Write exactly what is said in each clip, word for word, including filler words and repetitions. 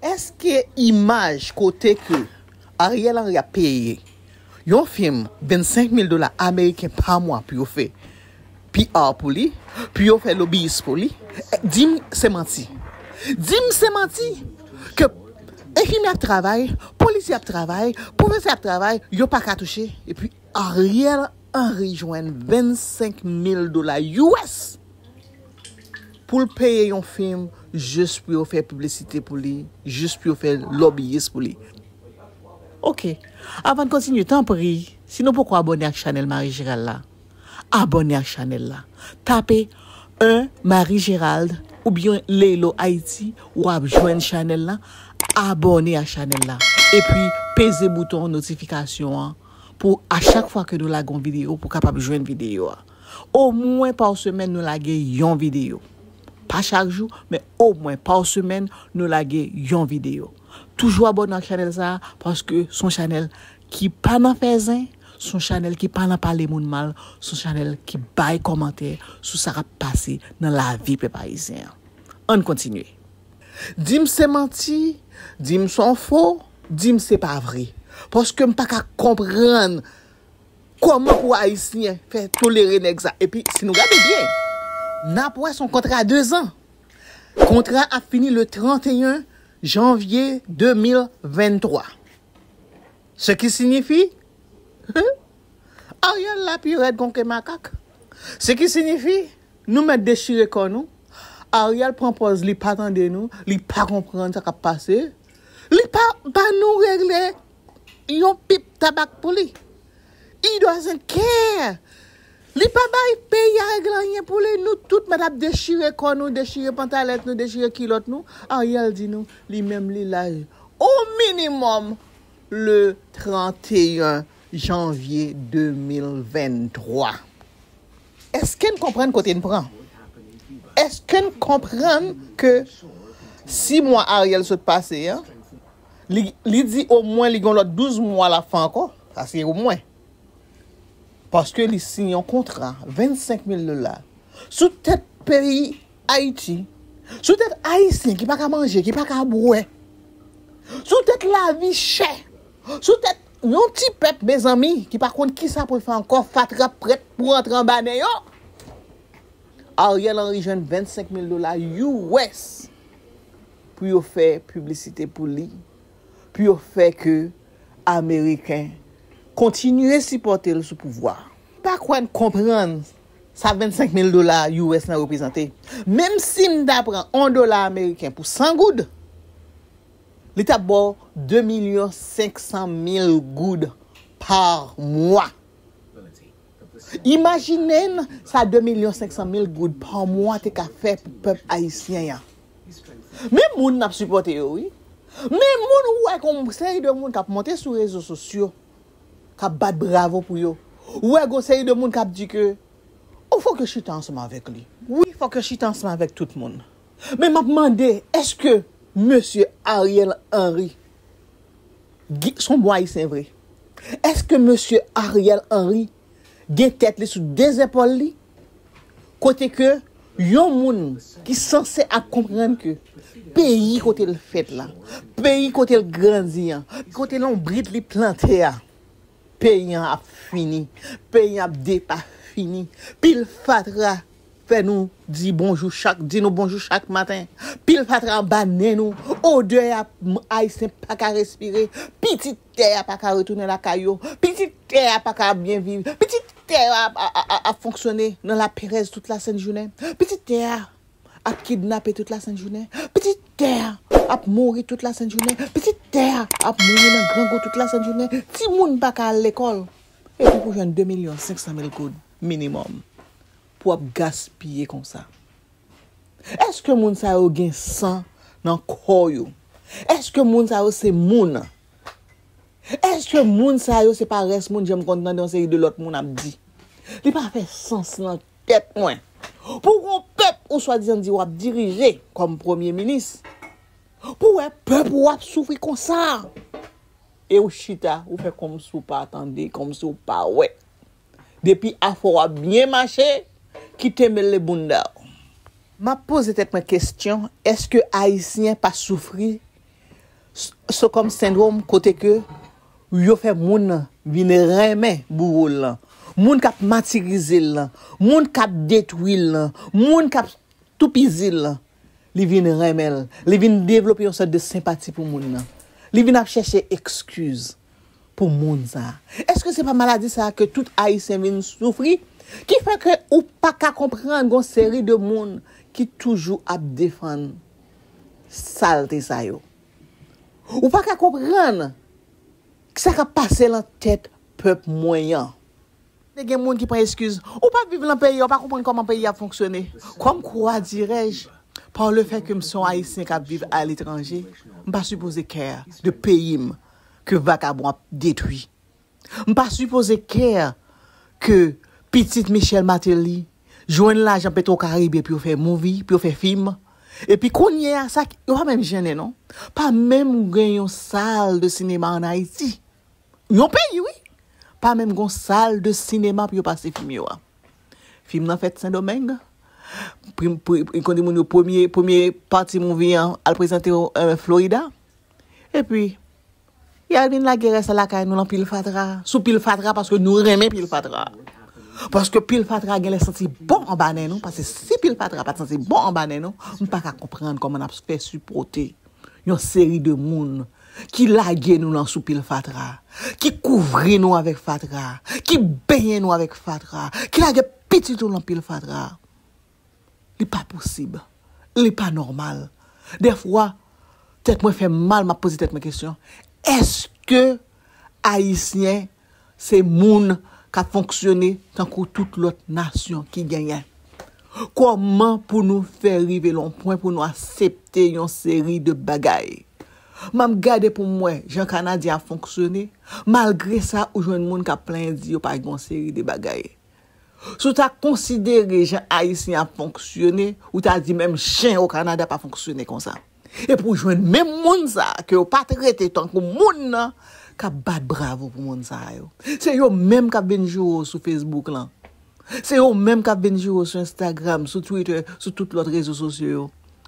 Èske imaj kote ke Ariel Henry ap peye yon fim vennsenk mil dola ameriken pa mwa pou yo fè P R pou li, pou yo fè lobiyis pou li, di m se manti. Di m se manti ke enfimyè ap travay, polisye ap travay, pwofesè ap travay, yo pa ka touche. Epi Ariel Henry jwenn vennsenk mil dola U S pou l peye yon fim jis pou yo fè piblisite pou li, jis pou yo fè lobiyis pou li. Ok, avan n kontinye, tanpri, si nou poko abòne ak chanèl Marie Gérald la, abòne ak chanèl la. Tape un Marie Gérald oubyen Leylo Haïti, w ap jwenn chanèl la. Abòne ak chanèl la. Epi peze bouton notifikasyon an pou a chak fwa ke nou lage yon videyo, pou w kapab jwenn videyo a. Omwen pa semèn nou lage yon videyo. Pa chak jou, men omwen pa semèn nou lage yon videyo. Toujou abòne ak chanèl sa a, paske se yon chanèl ki pa nan fè zen, se yon chanèl ki pa nan pale moun mal, se yon chanèl ki bay kòmantè sou sa k ap pase nan lavi pèp ayisyen an. Ann kontinye. Di m se manti, di m se yon fo, di m se pa vre. Paske m pa ka konprann kòman pou Ayisyen fè tolere nèg sa. Epi, si nou gade byen, n ap wè se yon kontra de zan. Kontra ap fini le trannteyen janvye de mil venntwa. Se ki siyifi, Ariel la pi rèd kon ke makak. Se ki siyifi, nou mèt dechire kò nou. Ariel pran pòz li pa tande nou, li pa konprann sa k ap pase. Li pa ba nou regle yon pip tabak pou li. He doesn't care. Li pa bay peyi a regle anyen pou li. Nou tout mèt ap dechire kò nou, dechire pantalèt nou, dechire kilòt nou. Ariel di nou, li menm li la o minimòm le trannteyen janvye de mil venntwa. Èske n konprann kote n pran? Èske n konprann ke sis mwa Ariel sot pase an, li, li di omwen li gen lòt douz mwa l ap fè ankò? Sa se omwen. Paske li siyen yon kontra vennsenk mil dola sou tèt peyi Ayiti, sou tèt Ayisyen ki pa ka manje, ki pa ka bwè, sou tèt lavi chè, sou tèt yon ti pèp, mezanmi, ki pa konn kisa pou l fè ankò, fatra prèt pou rantre anba nen yo. Ariel Henry jwenn vennsenk mil dola U S pou yo fè piblisite pou li, pou yo fè ke Ameriken kontinye sipòte l sou pouvwa. Pa kwè n konprann sa vennsenk mil dola U S lan reprezante. Menm si m ta pran yon dola ameriken pou san goud, li t ap ba w de milyon senk san mil goud pa mwa. Imajine n sa de milyon senk san mil goud pa mwa te ka fè pou pèp ayisyen an. Men moun n ap sipòte yo, wi. Men moun ou wè gon seri de moun k ap monte sou rezo sosyo, k ap bat bravo pou yo. Ou wè gon seri de moun k ap di ke, o, fòk yo chita ansanm avèk li. Wi, fòk yo chita ansanm avèk tout moun. Men m ap mande, èske mesye Ariel Henry, se yon bon ayisyen vre? Èske mesye Ariel Henry gen tèt li sou de zepòl li? Kote ke yon moun ki sanse ap konprann ke peyi kote l fèt la, peyi kote l grandi an, kote lonbrit li plante a, peyi an ap fini, peyi an ap depafini. Pil fatra fè nou di bonjou chak, di nou bonjou chak maten. Pil fatra anba nen nou. Odè a, m, ayisyen pa ka respire. Pitit tè a pa ka retounen lakay yo. Pitit tè a pa ka byen viv. Pitit tè a ap, ap, ap, ap fonksyone nan laperèz tout lasent jounen. Pitit tè a ap kidnape tout lasent jounen. Pitit tè a ap mouri tout lasent jounen. Pitit tè a ap mouri nan grangou tout lasent jounen. Timoun pa ka al lekòl. Epi pou jwenn de milyon senk san mil goud minimòm pou ap gaspiye konsa. Èske moun sa yo gen san nan kò yo? Èske moun sa yo se moun? Èske moun sa yo se pa rès moun, jan m konn tande yon seri de lòt moun ap di? Li pa fè sans nan tèt mwen. Pou yon pèp ou swadizan di w ap dirije kòm premye minis, pou wè pèp ou ap soufri konsa. E ou chita, ou fè kòmsi w pa tande, kòmsi w pa wè. Depi afè w ap byen mache, kite mele bounda w. M ap poze tèt mwen kesyon, èske Ayisyen pa soufri Stockholm Syndrome, kote ke yo fè moun nan vin renmen bouwo l lan, moun k ap matirize l lan, moun k ap detwi l lan, moun k ap toupizi l lan, li vin renmen l. Li vin devlope yon sòt de senpati pou moun nan. Li vin ap chèche ekskiz pou moun sa a. Èske se pa maladi sa a ke tout Ayisyen vin soufri? Ki fè ke ou pa ka konprann gon seri de moun ki toujou ap defann salte sa yo. Ou pa ka konprann sa k ap pase lan tèt pèp mwen an. Te gen moun ki pran eskiz. Ou pa viv lan peyi a, ou pa konprann kòman peyi a ap fonksyone. Comme quoi dirais-je, par le fait que m se yon Ayisyen k ap viv aletranje, m pa sipoze care de peyi m ke vakabon ap detwi. M pa sipoze care ke pitit Michel Martelly jwenn lajan Petro Caribe pou yo fè movie, pou yo fè fim. Epi kounye a, sa ki, yo pa menm jennen non. Pa menm gen yon sal de sinema ann Ayiti. Yon peyi, wi. Pa menm gon sal de sinema pou yo pase fim yo a. Fim nan fèt Sendomeng. Pri- pri- Kote moun yo premye, premye pati movie an al prezante yo, euh, Florida. Epi, y al vin lage rès la lakay nou lan pil fatra. Sou pil fatra paske nou renmen pil fatra. Paske pil fatra genlè santi bon anba nen nou. Paske si pil fatra pa t santi bon anba nen nou, m pa ka konprann kòman n ap fè sipòte yon seri de moun ki lage nou lan sou pil fatra, ki kouvri nou avèk fatra, ki benyen nou avèk fatra, ki lage pitit nou lan pil fatra. Li pa posib. Li pa nòmal. Dèfwa, tèt mwen fè m mal, m ap poze tèt mwen kesyon. Èske Ayisyen se moun k ap fonksyone tankou tout lòt nasyon ki genyen? Kòman pou nou fè rive lan yon pwen pou nou aksepte yon seri de bagay? M ap gade pou m wè jan Kanadyen ap fonksyone. Malgre sa, ou jwenn moun k ap plenyen di yo pa gen yon seri de bagay. Si w ta konsidere jan Ayisyen ap fonksyone, ou ta di menm chen o Kanada pa fonksyone konsa. Epi w jwenn menm moun sa a ke yo pa trete tankou moun nan k ap bat bravo pou moun sa yo. Se yo menm k ap vin joure w sou Facebook lan. Se yo menm k ap vin joure w sou Instagram, sou Twitter, sou tout lòt rezo sosyo yo.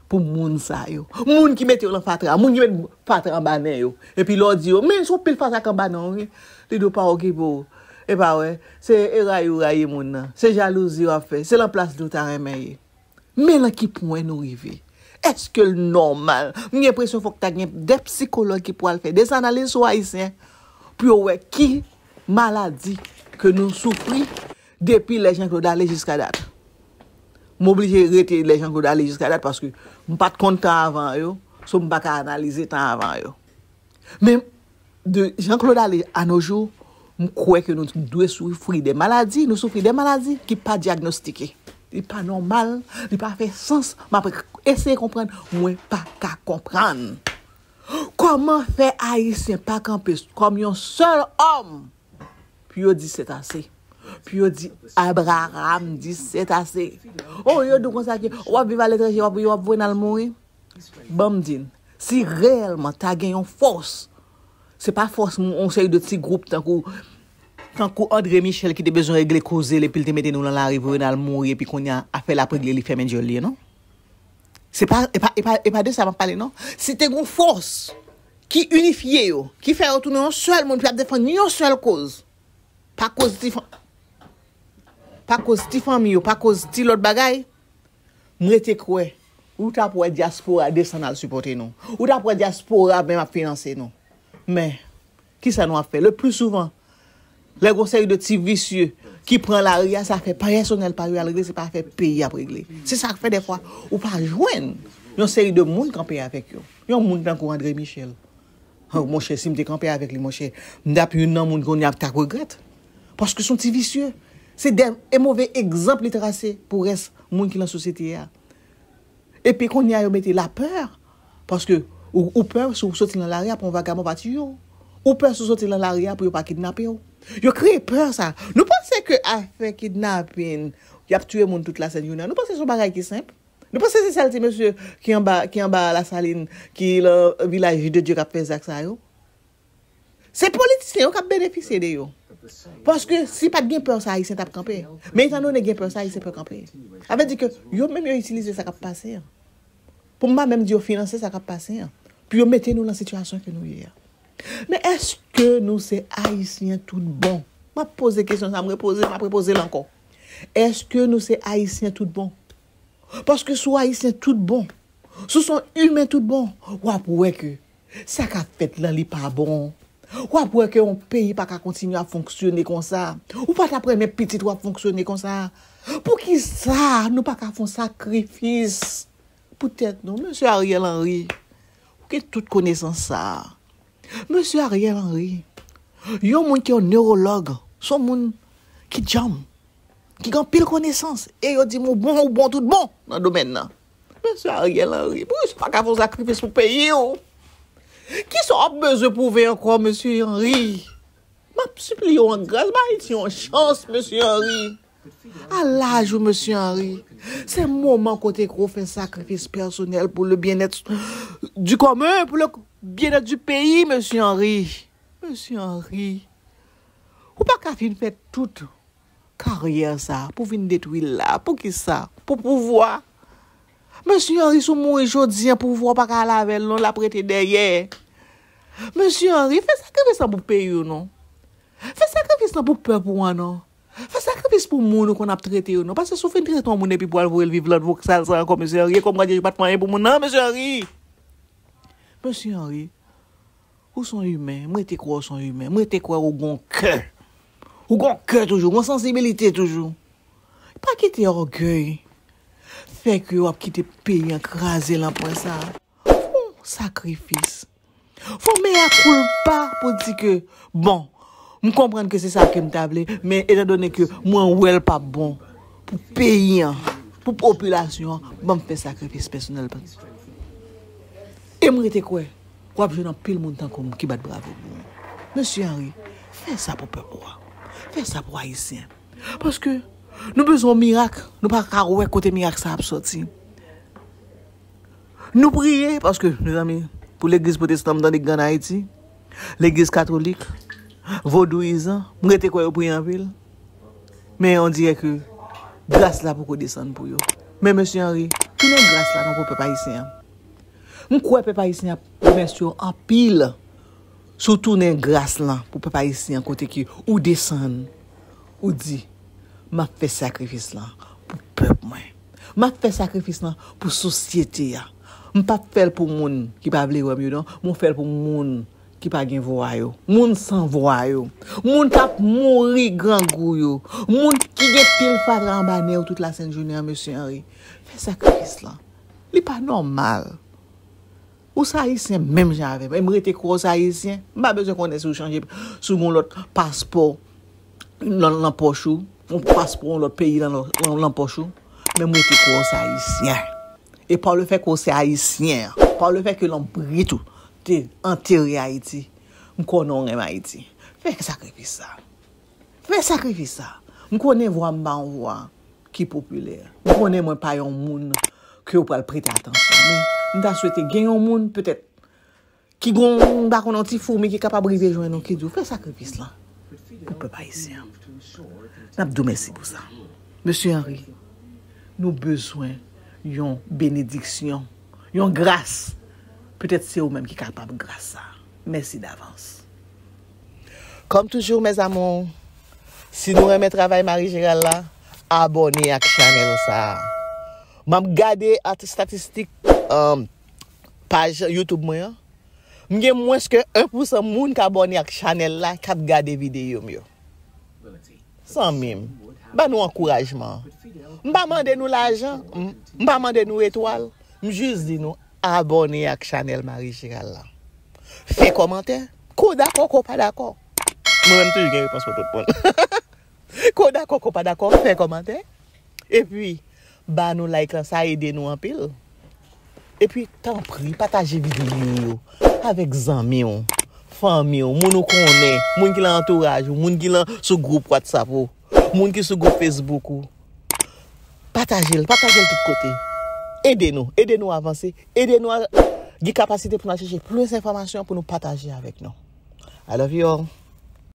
Pou moun sa yo. Moun ki mete yo lan fatra, moun ki met fatra anba nen yo. Epi lè w di yo, men se yon pil fatra k anba nen w, wi. Li di w pa okipe w. E pa wè, se e rayi w rayi moun nan. Se jalouzi w ap fè. Se lan plas li w ta renmen ye. Men lan ki pwen nou rive? Èske l nòmal? M gen enpresyon fòk ta gen de sikològ ki pral fè de analiz sou Ayisyen pou yo wè ki maladi ke nou soufri depi lè Jean Claude ale jiska dat. M oblije rete lè Jean Claude ale jiska dat paske m pa t konn tan avan yo, so m pa ka analize tan avan yo. Men de Jean Claude ale a nos jours, m kwè ke nou dwe soufri de maladi, nou soufri de maladi ki pa dyagnostike. Li pa nòmal, li pa fè sans, m ap eseye konprann, mwen pa ka konprann. Kòman fè Ayisyen pa kanpe kòm yon sèl òm pou yo di c'est assez? Pou yo di Abraham di c'est assez. Oh, yo di w konsa ke w ap viv aletranje, w ap, w ap voye n al mouri. Ban m di n, si reyèlman ta gen yon fòs, se pa fòs yon seri de ti gwoup tankou, tankou André Michel ki te bezwen regle koze l epi l te mete nou lan lari voye n al mouri epi kounye a afè l ap regle li fèmen dyòl li non. Se pa, e pa, e pa, e pa de sa m ap pale non. Si te gen yon fòs ki inifye yo, ki fè yo tounen yon sèl moun, pou y ap defann yon sèl koz. Pa koz ti fan-, pa koz ti fanmi yo, pa koz ti lòt bagay, m rete kwè, ou t ap wè dyaspora desann al sipòte nou. Ou t ap wè dyaspora menm ap finanse nou. Men, kisa nou ap fè? Le pli souvan, lè gon seri de ti visye ki pran lari a, se afè pèsonèl pa yo y al regle, se pa afè peyi ap regle. Se sa k fè dèfwa, ou pa jwenn yon seri de moun kanpe avèk yo. Yon moun tankou André Michel. Oh, monchè, si m te kanpe avèk li, monchè, m t ap youn nan moun kounye a t ap regrèt. Paske se yon ti visye. Se de, e move egzanp li trase pou rès moun ki lan sosyete a. Epi kounye a yo mete lapè, paske ou, ou pè si w soti lan lari a pou yon vagabon pa tiye w. Ou pè si w soti lan lari a pou yo pa kidnape w. Yo kreye pè sa. Nou panse ke afè kidnapin, y ap tiye moun tout lasent jounen an, nou panse se yon bagay ki senp? Nou panse se sèl ti mesye ki anba, ki anba Lasalin, ki lan Vilaj de Dye k ap fè zak sa yo? Se politisyen yo k ap benefisye de yo. Paske si pa t gen pè sa, Ayisyen t ap kanpe. Men etandone gen pè sa, Ayisyen pè kanpe. Sa vle di ke yo menm yo itilize sa k ap pase an. Pou m pa menm di yo finanse sa k ap pase an. pou yo mete nou nan sitiyasyon ke nou ye a. Men èske nou se Ayisyen tout bon? M ap poze kesyon sa, m repoze, m ap repoze l ankò. Èske nou se Ayisyen tout bon? Paske si w Ayisyen tout bon, si w se yon imen tout bon, w ap wè ke sa k ap fèt lan, li pa bon. W ap wè ke yon peyi pa ka kontinye ap fonksyone konsa. Ou pa t ap renmen pitit w ap fonksyone konsa. Poukisa nou pa ka fè yon sakrifis pou tèt nou? Mesye Ariel Henry, ou gen tout konesans sa a. Mesye Ariel Henry, yon moun ki yon newològ, se yon moun ki djanm, ki gen anpil konesans, e yo di m ou bon, ou bon tout bon nan domèn nan. Mesye Ariel Henry, poukisa w pa ka fè yon sakrifis pou peyi w? Kisa w ap bezwen pwouve ankò, mesye Henry? M ap sipliye w an gras, ba Ayiti yon chans, mesye Henry. A laj ou, mesye Henry, se moman kote ke w fè sakrifis pèsonèl pou le bien-être du commun, pour le bien-être du pays, mesye Henry. Mesye Henry, ou pa ka fin fè tout karyè sa pou vin detwi l la. Poukisa? Pou pouvwa. Mesye Henry, si w mouri jodi a, pouvwa w pa ka al avè l non, l ap rete dèyè. Mesye Henry, fè sakrifis lan pou peyi w non. Fè sakrifis lan pou pèp ou an non. Fè sakrifis pou moun ou konn ap trete yo non. Paske si w fin trete yon moun epi pou al voye l viv lòt vok sal sa ankò, mesye Henry, e kòm Grandyejou pa t fè anyen pou moun nan, mesye Henry. Mesye Henry, ou se yon imen. M rete kwè w se yon imen. M rete kwè ou gon kè. Ou gon kè toujou, gon sansibilite toujou. Pa kite ògèy fè ke w ap kite peyi an kraze lan pwen sa. Fè yon sakrifis. Fè yon mea culpa pou di ke, bon, m konprann ke se sa ke m ta vle, men etandone ke mwen wè l p ap bon pou peyi an, pou popilasyon an, ban m fè sakrifis pèsonèl. E m rete kwè, w ap jwenn anpil moun tankou m ki bat bravo pou ou. Mesye Henry, fè sa pou pèp ou a. Fè sa pou Ayisyen. Paske nou bezwen yon mirak, nou pa ka wè kote mirak sa ap sòti. Nou priye, paske, mezanmi, pou legliz pwotestan, m tande k gen ann Ayiti, legliz katolik, vodouyizan, m rete kwè yo priye anpil. Men on dirè ke gras la poko desann pou yo. Men mesye Henry, tounen gras la non pou pèp ayisyen an. M kwè pèp ayisyen ap remèsye w anpil si w tounen gras lan pou pèp ayisyen an kote ke ou desann, ou di, m ap fè sakrifis lan pou pèp mwen. M ap fè sakrifis lan pou sosyete a. M p ap fè l pou moun ki pa vle wè m yo non, m fè l pou moun ki pa gen vwa yo, moun san vwa yo, moun k ap mouri grangou yo, moun ki gen pil fatra anba nen yo tout lasent jounen an, mesye Henry. Fè sakrifis lan. Li pa nòmal. Ou se ayisyen menm jan avè m. E m rete kwè w se ayisyen. M pa bezwen konnen si w chanje, si w gen yon lòt paspò nan, nan pòch ou, yon paspò yon lòt peyi nan, nan, nan pòch ou. Men m rete kwè w se ayisyen. E pa le fè ke w se ayisyen, pa le fè ke lanbrit ou te antere Ayiti, m konnen w renmen Ayiti. Fè sakrifis sa. Fè sakrifis sa. M konnen vwa m pa yon vwa ki popilè. M konnen mwen pa yon moun ke w pral prete atansyon. Men, m ta swete gen yon moun, petèt, ki gon, m pa konnen, yon ti foumi ki kapab rive jwenn ou, ki di w, fè sakrifis lan pou pèp ayisyen an. N ap di w mèsi pou sa. Mesye Henry, nou bezwen yon benediksyon, yon gras. Petèt se ou menm ki kapab gras sa. Mèsi davans. Kòm toujou, mes amours, si nou renmen travay Marie Gérald la, abòne ak chanèl sa a. M ap gade estatistik, um, paj YouTube mwen an. M gen mwens ke en pousan moun k abòne ak chanèl la k ap gade videyo m yo. Zanmi m, ban nou ankourajman. M pa mande nou lajan, m, m pa mande nou etwal, m jis di nou abòne ak chanèl Marie Gérald la. Fè kòmantè, ke w dakò, ke w pa dakò. Mwen menm toujou gen repons pou tout moun. Ke w dakò, ke w pa dakò, fè kòmantè. Epi, ba nou like lan, sa ede nou anpil. Epi, tanpri, pataje videyo yo avèk zanmi w, fanmi w, moun ou konnen, moun ki nan antouraj ou, moun ki nan, sou gwoup WhatsApp ou, moun ki sou gwoup Facebook ou. Pataje l, pataje l tout kote. Ede nou, ede nou avanse, ede nou a, gen kapasite pou nou al chèche plis enfòmasyon pou nou pataje avèk nou. I love you all.